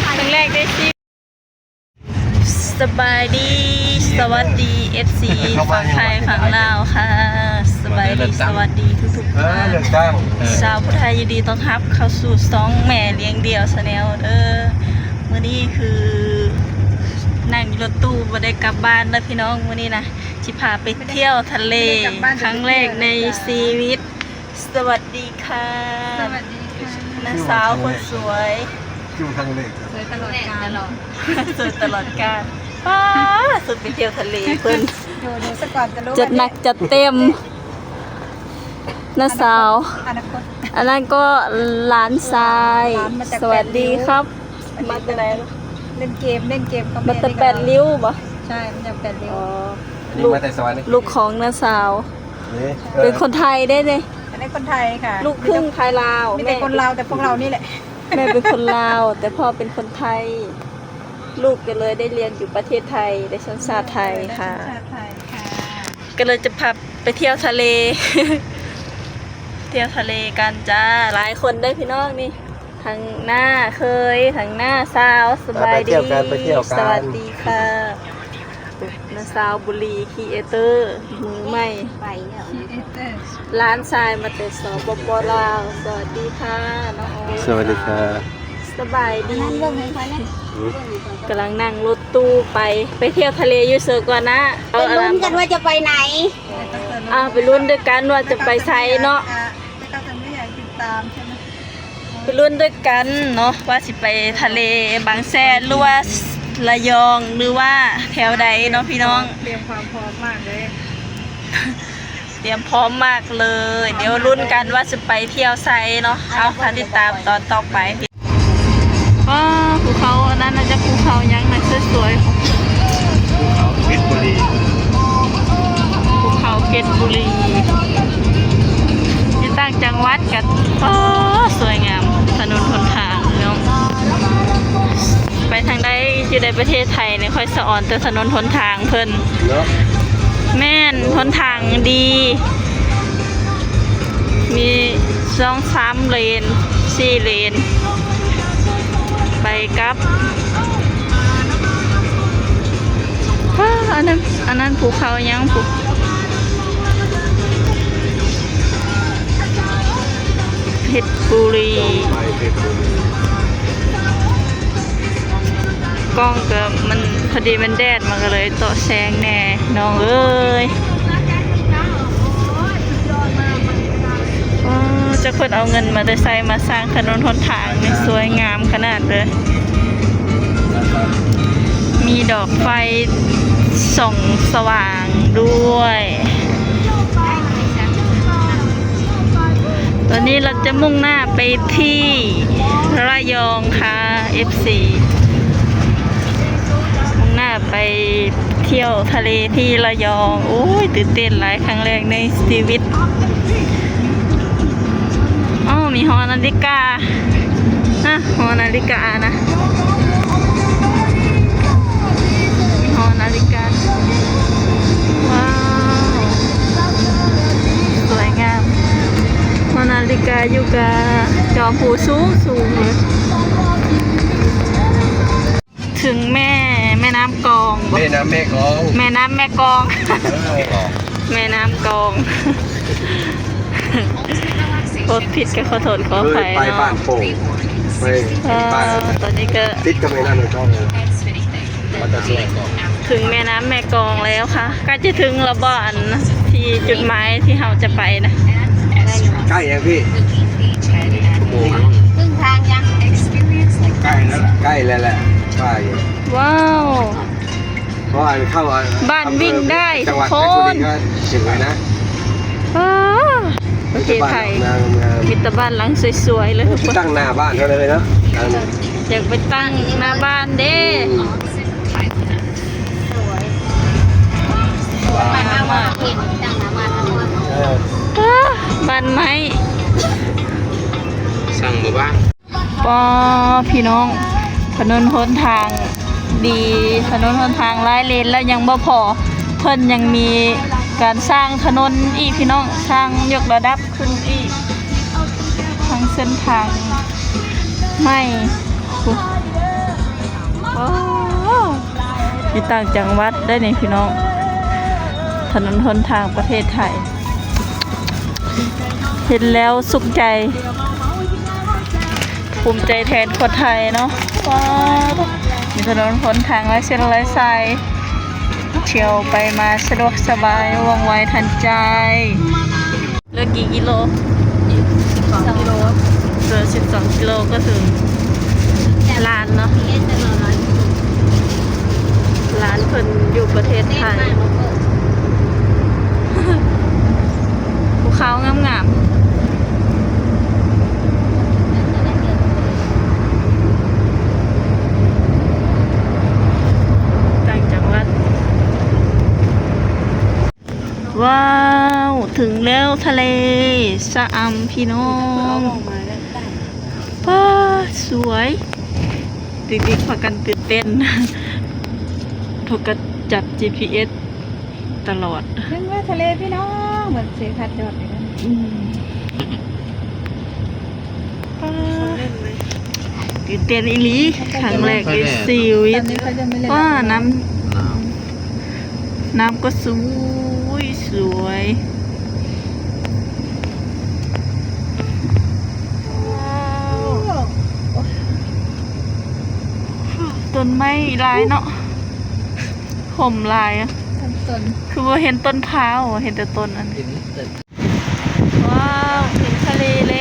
ຄັ້ງແລກໃນຊີວິດ. ສະບາຍດີ ສະຫວັດດີ ເອັຟຊີ ຝັ່ງໄທຝັ່ງລາວຄ່ະ. ສະບາຍດີ ສະຫວັດດີທຸກໆທ່ານ ຊາວຜູ້ໄທ ຍິນດີຕ້ອນຮັບເຂົ້າສູ່ຊ່ອງແມ່ລ້ຽງດ່ຽວ Channel ເດີ. ມື້ນີ້ຄືນັ່ງຢູ່ລົດຕູ້ ບໍ່ໄດ້ກັບບ້ານເດີພີ່ນ້ອງ. ມື້ນີ້ນະ ຊິພາໄປທ່ຽວທະເລ ຄັ້ງແລກໃນຊີວິດ. ສະຫວັດດີຄ່ະ ສະຫວັດດີຄ່ະ ນ້າສາວຄົນສວຍ ຄິວຄັ້ງແລກ ສວຍຕະຫຼອດການ ສວຍຕະຫຼອດການ. ປ້າ ສຸດໄປທ່ຽວທະເລເພິ່ນ ຢູ່ ຢູ່ສະກ່ອນກະລູກ ຈັດໜັກຈັດເຕັມ ນ້າສາວ. ອັນນັ້ນກໍຫຼານຊາຍ. ສະຫວັດດີຄັບ ມາແຕ່ໃດ? ເລ່ນເກມ ເລ່ນເກມກັບແມ່ ມາແຕ່ແປດລິ້ວບໍ? ໃຊ່ ມາຈາກແປດລິ້ວ. ອໍ ລູກ ມາແຕ່ສະຫວັນ ລູກຂອງນ້າສາວ. ເປັນຄົນໄທເດ້ນີ້ ອັນນີ້ຄົນໄທຄ່ະ ລູກຄຶ່ງໄທລາວ. ມີແຕ່ຄົນລາວ ແຕ່ພວກເຮົານີ້ແຫຼະ. ແມ່ເປັນຄົນລາວ ແຕ່ພໍ່ເປັນຄົນໄທ. ລູກກໍເລີຍໄດ້ຮຽນຢູ່ປະເທດໄທ ໄດ້ສັນຊາດໄທຄ່ະ. ກໍເລີຍຈະພາໄປທ່ຽວທະເລ ທ່ຽວທະເລກັນຈ້າ. ຫຼາຍຄົນເດີພີ່ນ້ອງນີ້ ທັງນ້າເຂີຍ ທັງນ້າສາວ. ສະບາຍດີ ສະຫວັດດີຄ່ະ. ນ້າສາວບຸລີ ຄຣີເອເຕີມືໃໝ່ ໄປແລ້ວ ຄຣີເອເຕີ ຫຼານຊາຍມາແຕ່ ສປປ ລາວ. ສະຫວັດດີຄ່ະນ້ອງ. ສະຫວັດດີຄ່ະ ສະບາຍດີ. ກຳລັງນັ່ງລົດຕູ້ໄປ ໄປທ່ຽວທະເລຢູ່ເຊີກວານາ. ໄປລຸ້ນກັນວ່າຈະໄປໃນ. ອ່າ ໄປລຸ້ນດ້ວຍກັນວ່າຈະໄປໃສເນາະ. ໄປລຸ້ນດ້ວຍກັນເນາະ ວ່າຊິໄປທະເລບາງແສນ ຫຼືວ່າລະຍອງ ຫຼືວ່າແຖວໃດເນາະພີ່ນ້ອງ. ຕຽມຄວາມພ້ອມມາກເລີຍ ຕຽມພ້ອມມາກເລີຍ. ດຽວລຸ້ນກັນວ່າຊິໄປທ່ຽວໃສເນາະ. ເອົາ ຖ້າຕິດຕາມຕອນຕໍ່ໄປ. ວ້າ ພູເຂົາອັນນັ້ນນະ ຈັກພູເຂົາຫຍັງນະ ສວຍໆ. ພູເຂົາເພັດບູລີ ພູເຂົາເພັດບູລີ. ຢູ່ຕ່າງຈັງຫວັດກໍ ໂອ້ ສວຍງາມ ຖະໜົນຫົນທາງເນາະ. ໄປທາງໃດ ຢູ່ໃນປະເທດໄທນີ້ ຂ້ອຍສະອອນແຕ່ຖະໜົນຫົນທາງເພິ່ນເນາະ. ແມ່ນ ຫົນທາງດີ ມີສອງສາມເລນ ສີ່ເລນ ໄປກັບ. ວ້າ ອັນນັ້ນ ອັນນັ້ນພູເຂົາຫຍັງພຸ້ນ ເພັດບູລີ. ກ້ອງກໍມັນ ພໍດີມັນແດດ ມັນກໍເລີຍເຕາະແສງແດ່ນ້ອງເອີຍ. ໂອ້ ຈັກເພິ່ນເອົາເງິນມາແຕ່ໃສ ມາສ້າງຖະໜົນຫົນທາງນີ້ ສວຍງາມຂະໜາດເລີຍ. ມີດອກໄຟສ່ອງສະຫວ່າງດ້ວຍ. ຕອນນີ້ເຮົາຈະມຸ່ງໜ້າໄປທີ່ລະຍອງຄ່ະ ເອັຟຊີ ມຸ່ງໜ້າໄປທ່ຽວທະເລທີ່ລະຍອງ. ໂອ້ຍ ຕື່ນເຕັ້ນຫຼາຍ ຄັ້ງແລກໃນຊີວິດ. ອໍ ມີຫໍນາລິກາ ນະ ຫໍນາລິການະ ມີຫໍນາລິກາ. ວ້າວ ສວຍງາມ. ຫໍນາລິກາຢູ່ກະຈອມພູສູງໆເລີຍ. ເຖິງແມ່ ແມ່ນ້ຳກອງບໍ? ແມ່ນ້ຳແມ່ກອງ ແມ່ນ້ຳແມ່ກອງ ເອີ ແມ່ນ້ຳກອງ. ໂພດຜິດກໍຂໍໂທດຂໍອະໄພເນາະ. ໄປບ້ານໂປ່ງ ໄປ ອ່າ ບ້ານ ຕອນນີ້ກໍຕິດກັບແມ່ນ້ຳແມ່ກອງເລີຍ ມາແຕ່ສວຍກອງ. ເຖິງແມ່ນ້ຳແມ່ກອງແລ້ວຄ່ະ. ໃກ້ຈະເຖິງແລ້ວບໍ ອັນທີ່ຈຸດໝາຍທີ່ເຮົາຈະໄປນະ? ໃກ້ຍັງພີ່? ຄຶ່ງທາງຍັງ? ໃກ້ແລ້ວລະ ໃກ້ແລ້ວແຫຼະ ວ່າຢູ່. ວ້າວ ເພາະວ່າເຂົ້າ ບ້ານວິ່ງໄດ້ ທຸກຄົນ ເຖິງແລ້ວນະ. ວ້າວ ປະເທດໄທ ມີແຕ່ບ້ານຫຼັງສວຍໆເລີຍ. ຕັ້ງໜ້າບ້ານເຮົາເລີຍເນາະ ຢາກໄປຕັ້ງໜ້າບ້ານເດ້. ອືມ ເອີ ບ້ານໄມ້ ສ້າງໝູ່ບ້ານ. ປ້າ ພີ່ນ້ອງ ຖະໜົນຫົນທາງດີ ຖະໜົນຫົນທາງຫຼາຍເລນແລ້ວຍັງບໍ່ພໍ ເພິ່ນຍັງມີການສ້າງຖະໜົນອີກ ພີ່ນ້ອງ ສ້າງຍົກລະດັບຂຶ້ນອີກ ທາງເຊ ເສັ້ນທາງໃໝ່ ໂອ້ ຢູ່ຕ່າງຈັງຫວັດໄດ໋ນີ້ພີ່ນ້ອງ ຖະໜົນຫົນທາງປະເທດໄທ ເຫັນແລ້ວສຸກໃຈ ພູມໃຈແທນຄົນໄທເນາະ. ວ້າວ ມີຖະໜົນຫົນທາງຫຼາຍເສັ້ນຫຼາຍສາຍ ທ່ຽວໄປມາສະດວກສະບາຍ ວ່ອງໄວທັນໃຈ. ເຫຼືອກີ່ກິໂລ? ສິບສອງກິໂລ. ເຫຼືອສິບສອງກິໂລກໍເຖິງລານເນາະ. ລານເພິ່ນຢູ່ປະເທດໄທ. ພູເຂົາງາມໆ ຕ່າງຈັງຫວັດ. ວ້າວ ເຖິງແລ້ວ ທະເລຊະອຳພີ່ນ້ອງ. ປ້າ ສວຍ ເດັກໆພາກັນຕື່ນເຕັ້ນ ເພາະກັນຈັບຈີພີເອັສຕະຫຼອດ. ເຖິງແລ້ວທະເລພີ່ນ້ອງ ເບິ່ງເສຍຄັດຈອດຢູ່ນັ້ນ. ອືມ ປ້າ ຕື່ນເຕັ້ນອີ່ຫຼີ ຄັ້ງແລກໃນຊີວິດ. ປ້າ ນ້ຳ ນ້ຳ ນ້ຳກໍສວຍ ສວຍ. ວ້າວ ຕົ້ນໄມ້ຫຼາຍເນາະ ຮົ່ມຫຼາຍ. ຕົ້ນ ຄືບໍ່ເຫັນຕົ້ນພ້າວ ເຫັນແຕ່ຕົ້ນອັນ ວ້າວ ເຫັນທະເລແລ້